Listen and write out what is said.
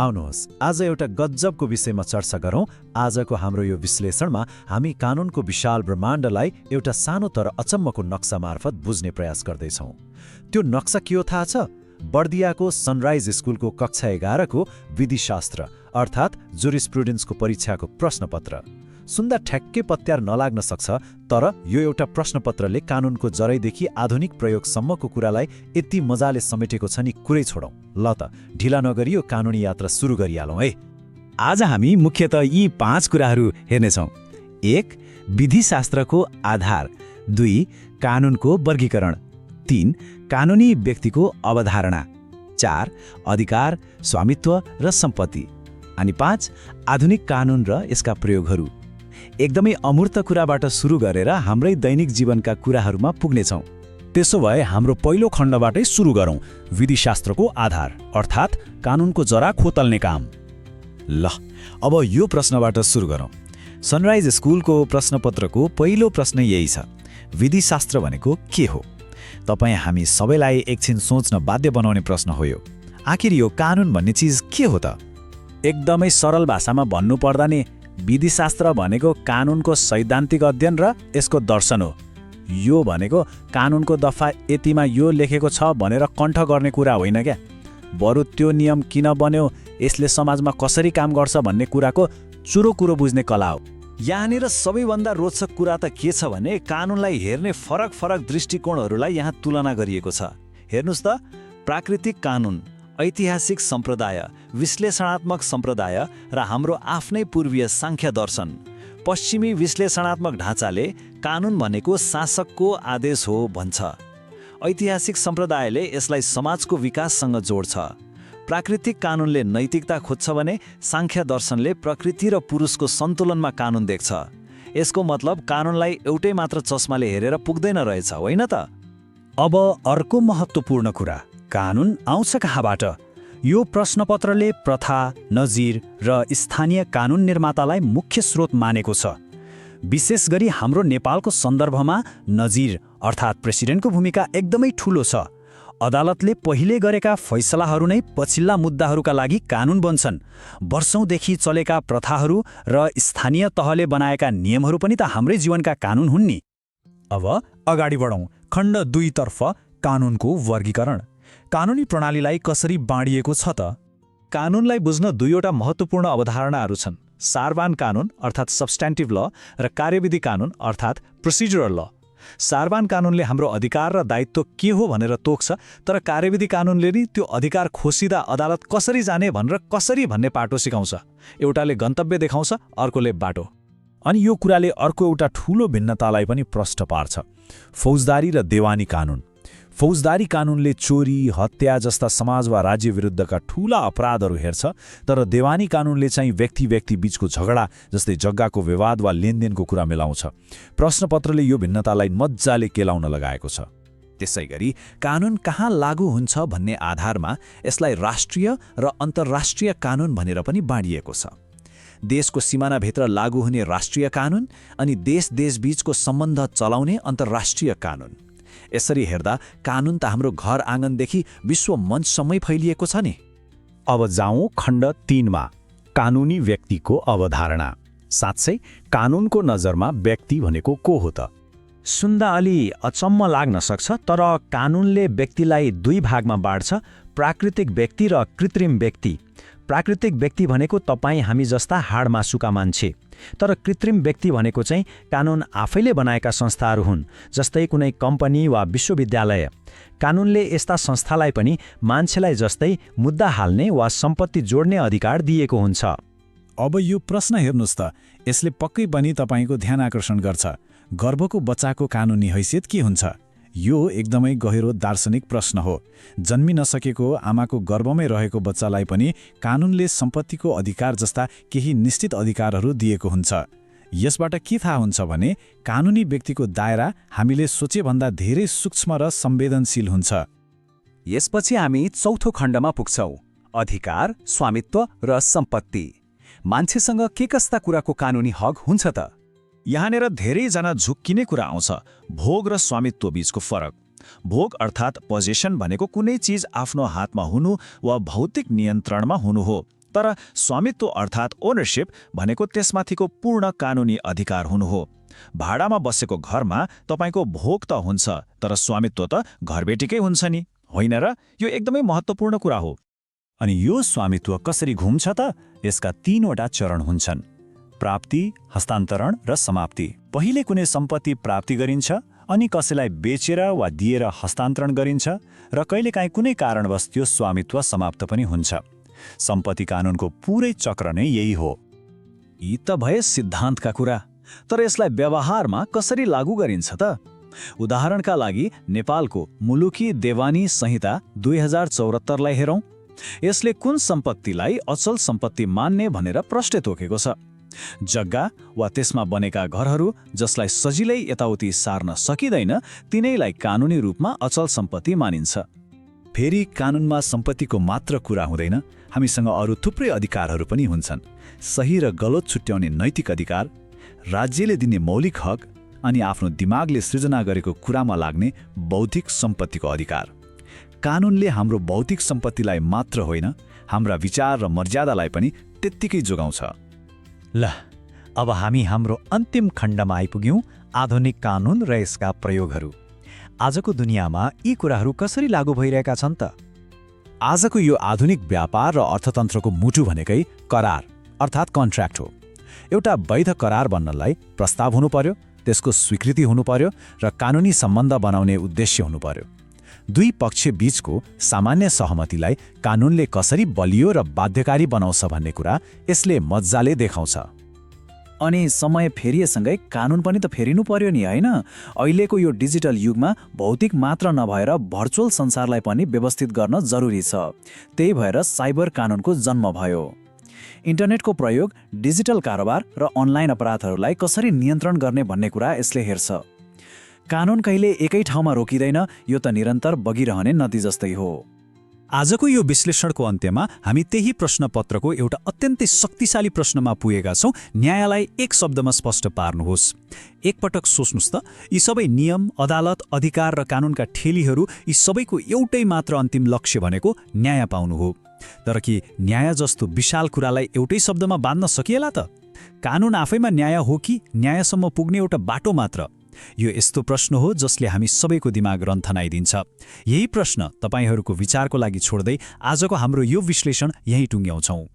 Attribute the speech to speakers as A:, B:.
A: आउनुहोस् आज एउटा गज्जबको विषयमा चर्चा गरौँ। आजको हाम्रो यो विश्लेषणमा हामी कानुनको विशाल ब्रह्माण्डलाई एउटा सानो तर अचम्मको नक्सा मार्फत बुझ्ने प्रयास गर्दैछौँ। त्यो नक्सा के हो थाहा छ? बर्दियाको सनराइज स्कुलको कक्षा 11 को विधिशास्त्र अर्थात् जुरिस्प्रुडेन्सको परीक्षाको प्रश्नपत्र। सुन्दा ठ्याक्कै पत्यार नलाग्न सक्छ, तर यो एउटा प्रश्नपत्रले कानुनको जरैदेखि आधुनिक प्रयोगसम्मको कुरालाई यति मजाले समेटेको छ नि कुरै छोडौँ। ल त ढिला नगरी यो कानुनी यात्रा सुरु गरिहालौँ है।
B: आज हामी मुख्यतः यी 5 कुराहरू हेर्नेछौँ। 1. विधिशास्त्रको आधार। 2. कानुनको वर्गीकरण। 3. कानुनी व्यक्तिको अवधारणा। 4. अधिकार, स्वामित्व र सम्पत्ति। अनि 5. आधुनिक कानुन र यसका प्रयोगहरू। एकदमै अमूर्त कुराबाट सुरु गरेर हाम्रै दैनिक जीवनका कुराहरूमा पुग्नेछौँ।
C: त्यसो भए हाम्रो पहिलो खण्डबाटै सुरु गरौँ। विधिशास्त्रको आधार अर्थात् कानुनको जरा खोतल्ने काम।
A: ल अब यो प्रश्नबाट सुरु गरौँ। सनराइज स्कुलको प्रश्नपत्रको पहिलो प्रश्न यही छ, विधिशास्त्र भनेको के हो? तपाईँ हामी सबैलाई एकछिन सोच्न बाध्य बनाउने प्रश्न हो यो। आखिर यो कानुन भन्ने चिज के हो त?
C: एकदमै सरल भाषामा भन्नुपर्दा नि विधिशास्त्र भनेको कानुनको सैद्धान्तिक अध्ययन र यसको दर्शन हो। यो भनेको कानुनको दफा यतिमा यो लेखेको छ भनेर कण्ठ गर्ने कुरा होइन क्या। बरु त्यो नियम किन बन्यो, यसले समाजमा कसरी काम गर्छ भन्ने कुराको चुरो कुरो बुझ्ने कला हो।
A: यहाँनिर सबैभन्दा रोचक कुरा त के छ भने कानुनलाई हेर्ने फरक फरक दृष्टिकोणहरूलाई यहाँ तुलना गरिएको छ। हेर्नुहोस् त, प्राकृतिक कानुन, ऐतिहासिक सम्प्रदाय, विश्लेषणात्मक सम्प्रदाय र हाम्रो आफ्नै पूर्वीय सांख्य दर्शन। पश्चिमी विश्लेषणात्मक ढाँचाले कानुन भनेको शासकको आदेश हो भन्छ। ऐतिहासिक सम्प्रदायले यसलाई समाजको विकाससँग जोड्छ। प्राकृतिक कानुनले नैतिकता खोज्छ भने सांख्य दर्शनले प्रकृति र पुरुषको सन्तुलनमा कानुन देख्छ। यसको मतलब कानुनलाई एउटै मात्र चस्माले हेरेर पुग्दैन रहेछ, होइन त?
C: अब अर्को महत्त्वपूर्ण कुरा, कानुन आउँछ कहाँबाट? यो प्रश्नपत्रले प्रथा, नजिर र स्थानीय कानुन निर्मातालाई मुख्य स्रोत मानेको छ। विशेष गरी हाम्रो नेपालको सन्दर्भमा नजिर अर्थात् प्रेसिडेन्टको भूमिका एकदमै ठूलो छ। अदालतले पहिले गरेका फैसलाहरू नै पछिल्ला मुद्दाहरूका लागि कानुन बन्छन्। वर्षौंदेखि चलेका प्रथाहरू र स्थानीय तहले बनाएका नियमहरू पनि त हाम्रै जीवनका कानुन हुन् नि।
D: अब अगाडि बढौँ। खण्ड 2 तर्फ कानुनको वर्गीकरण। कानुनी प्रणालीलाई कसरी बाँडिएको छ त?
B: कानुनलाई बुझ्न दुईवटा महत्त्वपूर्ण अवधारणाहरू छन्, सारवान कानुन अर्थात् सब्स्ट्यान्टिभ ल र कार्यविधि कानुन अर्थात् प्रोसिडुरल ल। सारवान कानुनले हाम्रो अधिकार र दायित्व के हो भनेर तोक्छ, तर कार्यविधि कानुनले नि त्यो अधिकार खोसिँदा अदालत कसरी जाने भनेर कसरी भन्ने पाटो सिकाउँछ। एउटाले गन्तव्य देखाउँछ, अर्कोले बाटो।
C: अनि यो कुराले अर्को एउटा ठूलो भिन्नतालाई पनि प्रष्ट पार्छ, फौजदारी र देवानी कानुन। फौजदारी कानुनले चोरी, हत्या जस्ता समाज वा राज्य विरुद्धका ठूला अपराधहरू हेर्छ, तर देवानी कानुनले चाहिँ व्यक्ति बीचको झगडा जस्तै जग्गाको विवाद वा लेनदेनको कुरा मिलाउँछ। प्रश्नपत्रले यो भिन्नतालाई मज्जाले केलाउन लगाएको छ।
A: त्यसैगरी कानुन कहाँ लागू हुन्छ भन्ने आधारमा यसलाई राष्ट्रिय र अन्तर्राष्ट्रिय कानुन भनेर पनि बाँडिएको छ। देशको सिमानाभित्र लागू हुने राष्ट्रिय कानुन अनि देश-देशबीचको सम्बन्ध चलाउने अन्तर्राष्ट्रिय कानुन। यसरी हेर्दा कानुन त हाम्रो घर आँगनदेखि विश्व मञ्चसम्मै फैलिएको छ नि।
C: अब जाउँ खण्ड 3 मा, कानुनी व्यक्तिको अवधारणा। साँच्चै कानुनको नजरमा व्यक्ति भनेको को हो त?
B: सुन्दा अलि अचम्म लाग्न सक्छ, तर कानुनले व्यक्तिलाई 2 भागमा बाँड्छ, प्राकृतिक व्यक्ति र कृत्रिम व्यक्ति। प्राकृतिक व्यक्ति भनेको तपाईँ हामी जस्ता हाडमासुका मान्छे, तर कृत्रिम व्यक्ति भनेको चाहिँ कानुन आफैले बनाएका संस्थाहरू हुन्, जस्तै कुनै कम्पनी वा विश्वविद्यालय। कानुनले यस्ता संस्थालाई पनि मान्छेलाई जस्तै मुद्दा हाल्ने वा सम्पत्ति जोड्ने अधिकार दिएको हुन्छ।
D: अब यो प्रश्न हेर्नुहोस् त, यसले पक्कै पनि तपाईँको ध्यान आकर्षण गर्छ। गर्भको बच्चाको कानुनी हैसियत के हुन्छ? यो एकदमै गहिरो दार्शनिक प्रश्न हो। जन्मि नसकेको आमाको गर्भमै रहेको बच्चालाई पनि कानुनले सम्पत्तिको अधिकार जस्ता केही निश्चित अधिकारहरू दिएको हुन्छ। यसबाट के थाहा हुन्छ भने कानुनी व्यक्तिको दायरा हामीले सोचेभन्दा धेरै सूक्ष्म र संवेदनशील हुन्छ।
B: यसपछि हामी चौथो खण्डमा पुग्छौँ, अधिकार, स्वामित्व र सम्पत्ति। मान्छेसँग के कस्ता कुराको कानुनी हक हुन्छ त?
A: यहाँनिर धेरैजना झुक्किने कुरा आउँछ, भोग र स्वामित्व बीचको फरक। भोग अर्थात् पोजेसन भनेको कुनै चिज आफ्नो हातमा हुनु वा भौतिक नियन्त्रणमा हुनु हो। तर स्वामित्व अर्थात् ओनरशिप भनेको त्यसमाथिको पूर्ण कानुनी अधिकार हुनु हो। भाडामा बसेको घरमा तपाईँको भोग त हुन्छ, तर स्वामित्व त घरबेटीकै हुन्छ नि, होइन र? यो एकदमै महत्त्वपूर्ण कुरा हो।
C: अनि यो स्वामित्व कसरी घुम्छ त? यसका 3वटा चरण हुन्छन्: प्राप्ति, हस्तान्तरण र समाप्ति। पहिले कुनै सम्पत्ति प्राप्ति गरिन्छ, अनि कसैलाई बेचेर वा दिएर हस्तान्तरण गरिन्छ, र कहिलेकाहीँ कुनै कारणवश त्यो स्वामित्व समाप्त पनि हुन्छ। सम्पत्ति कानुनको पुरै चक्र नै यही हो।
A: यी त भए सिद्धान्तका कुरा, तर यसलाई व्यवहारमा कसरी लागू गरिन्छ त? उदाहरणका लागि नेपालको मुलुकी देवानी संहिता 2074लाई हेरौँ। यसले कुन सम्पत्तिलाई अचल सम्पत्ति मान्ने भनेर प्रश्न तोकेको छ। जग्गा वा त्यसमा बनेका घरहरू जसलाई सजिलै यताउति सार्न सकिँदैन, तिनैलाई कानुनी रूपमा अचल सम्पत्ति मानिन्छ।
C: फेरि कानुनमा सम्पत्तिको मात्र कुरा हुँदैन, हामीसँग अरू थुप्रै अधिकारहरू पनि हुन्छन्। सही र गलत छुट्याउने नैतिक अधिकार, राज्यले दिने मौलिक हक, अनि आफ्नो दिमागले सृजना गरेको कुरामा लाग्ने बौद्धिक सम्पत्तिको अधिकार। कानुनले हाम्रो भौतिक सम्पत्तिलाई मात्र होइन, हाम्रा विचार र मर्यादालाई पनि त्यत्तिकै जोगाउँछ।
B: ल, अब हामी हाम्रो अन्तिम खण्डमा आइपुग्यौँ, आधुनिक कानुन र यसका प्रयोगहरू। आजको दुनियाँमा यी कुराहरू कसरी लागू भइरहेका छन् त?
C: आजको यो आधुनिक व्यापार र अर्थतन्त्रको मुटु भनेकै करार अर्थात् कन्ट्र्याक्ट हो। एउटा वैध करार बन्नलाई प्रस्ताव हुनु पर्यो, त्यसको स्वीकृति हुनु पर्यो, र कानुनी सम्बन्ध बनाउने उद्देश्य हुनु पर्यो। दुई पक्ष बीचको सामान्य सहमतिलाई कानुनले कसरी बलियो र बाध्यकारी बनाउँछ भन्ने कुरा यसले मज्जाले देखाउँछ।
A: अनि समय फेरिएसँगै कानुन पनि त फेरिनु पर्यो नि, होइन? अहिलेको यो डिजिटल युगमा भौतिक मात्र नभएर भर्चुअल संसारलाई पनि व्यवस्थित गर्न जरुरी छ। त्यही भएर साइबर कानुनको जन्म भयो। इन्टरनेटको प्रयोग डिजिटल कारोबार र अनलाइन अपराधहरूलाई कसरी नियन्त्रण गर्ने भन्ने कुरा यसले हेर्छ। कानुन कहिले एकै ठाउँमा रोकिँदैन, यो त निरन्तर बगिरहने नदी जस्तै हो।
C: आजको यो विश्लेषणको अन्त्यमा हामी त्यही प्रश्नपत्रको एउटा अत्यन्तै शक्तिशाली प्रश्नमा पुगेका छौँ। न्यायलाई एक शब्दमा स्पष्ट पार्नुहोस्। एकपटक सोच्नुहोस् त, यी सबै नियम, अदालत, अधिकार र कानुनका ठेलीहरू, यी सबैको एउटै मात्र अन्तिम लक्ष्य भनेको न्याय पाउनु हो। तर के न्याय जस्तो विशाल कुरालाई एउटै शब्दमा बाँध्न सकिएला त? कानुन आफैमा न्याय हो कि न्यायसम्म पुग्ने एउटा बाटो मात्र? यो यस्तो प्रश्न हो जसले हामी सबैको दिमाग रन्थनाइदिन्छ। यही प्रश्न तपाईहरूको विचारको लागि छोड्दै आजको हाम्रो यो विश्लेषण यहीँ टुङ्ग्याउँछौँ।